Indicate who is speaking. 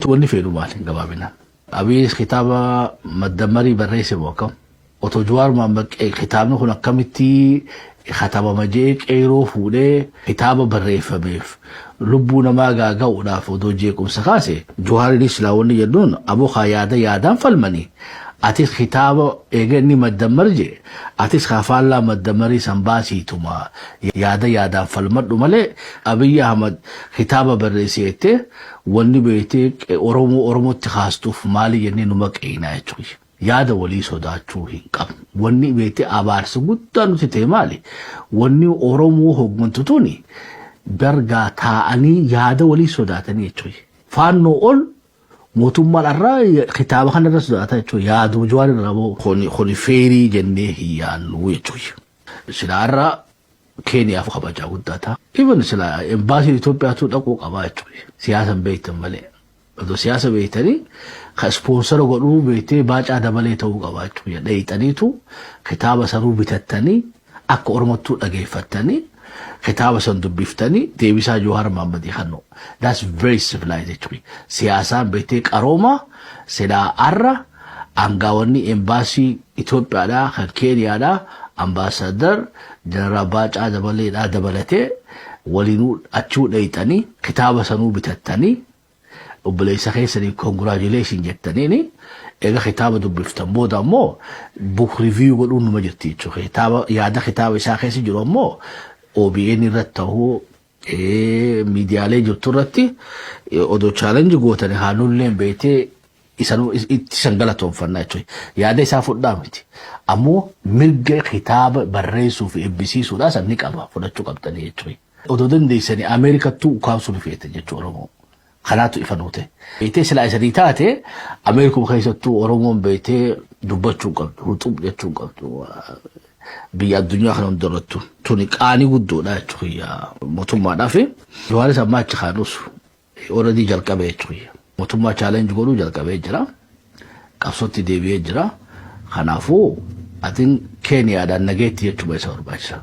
Speaker 1: Wanni feenu maali gabaabinaan? Abiyyis kitaaba maddammarii barreesse moo akkam? Otoo Jawaar Mohaammed kitaabni kun akkamitti katabama jee qeeroo fuudhee kitaaba barreeffameef lubbuu namaa gaaga'uudhaaf odoo jeequmsa kaase, Jawaariinis silaa wanni jennuun, aboo kaa yaada yaadaan falmanii, atis kitaaba eega inni maddammar jee, atis kaa faallaa maddammarii san baasiituma yaada yaadaan falmadhu malee, Abiyyi Ahmad kitaaba barreesse jettee wanni beektee Oromoo Oromootti kaastuuf maali jennee numa qeeynaa jechuudha. Yaada walii sodaachuu hin qabnu. Wanni beektee abaarsi guddaa nuti ta'e maali? Wanni Oromoo hooggantu tuni dargaa taa'anii yaada walii sodaatanii jechuudha. Faannoo ol mootummaan irraa kitaaba kana irra sodaata jechuudha. Yaaduma Jawaar irraa moo kuni feerii jennee hin yaadnu jechuudha. Silaa irraa Keeniyaaf kabajaa guddaa ta'a. Even silaa embaasiin Itoophiyaatu dhaquu qabaa jechuudha. Siyaasa hin beektan malee. Odoo siyaasa beektanii ka ispoonsara godhuu beektee Baacaa Dabalee ta'uu qaba jechuudha. Dheeyxaniitu kitaaba sanuu bitattanii, akka Oromottuu dhageeffattanii, kitaaba san dubbiftanii deebisaa Jawaar Mohammadii kannu. That's very civilized jechuudha. Siyaasaan beektee qarooma silaa arra aangaawwanni embaasii Itoophiyaadhaa kan Keeniyaadhaa ambaasaadar Jeneraal Baacaa Dabaleedhaa dabalatee waliinuu achuu dheeyxanii, kitaaba sanuu bitattanii, obboleessa keessanii congratulation jettaniini, eega kitaaba dubbiftan booda ammoo book review godhuun numa jirti jechuudha. Kitaaba yaada kitaaba isaa keessa jiru ammoo OBN irratti ta'uu, miidiyaalee jirtu irratti odoo challenge gootanii haanulleen beektee isanuu itti san galatoonfannaa jechuudha. Yaada isaa fudhaa miti. Ammoo mirga kitaaba barreessuu fi eebbisiisuudhaa san ni qaba, fudhachuu qabdanii jechuudha. Odoo dandeessanii Ameerikattuu ukkaamsuu ni feete jechuudha Oromoo. Kanaatu ifa nuu ta'e. Beektee silaa isanii taate Ameerikuma keessattuu Oromoon beektee dubbachuu hin qabdu, ruxub jechuu hin qabdu. Biyya addunyaa kana hundarrattu. Tuni qaanii guddoodha jechuudha mootummaadhaaf. Jawaaris ammaa achi kaanus already jalqabe jechuudha. Mootummaa challenge godhuu jalqabee jira. Qabsootti deebi'ee jira. Kanaafuu atiin Keeniyaadhaan nageetti jechuudha isa barbaachisa.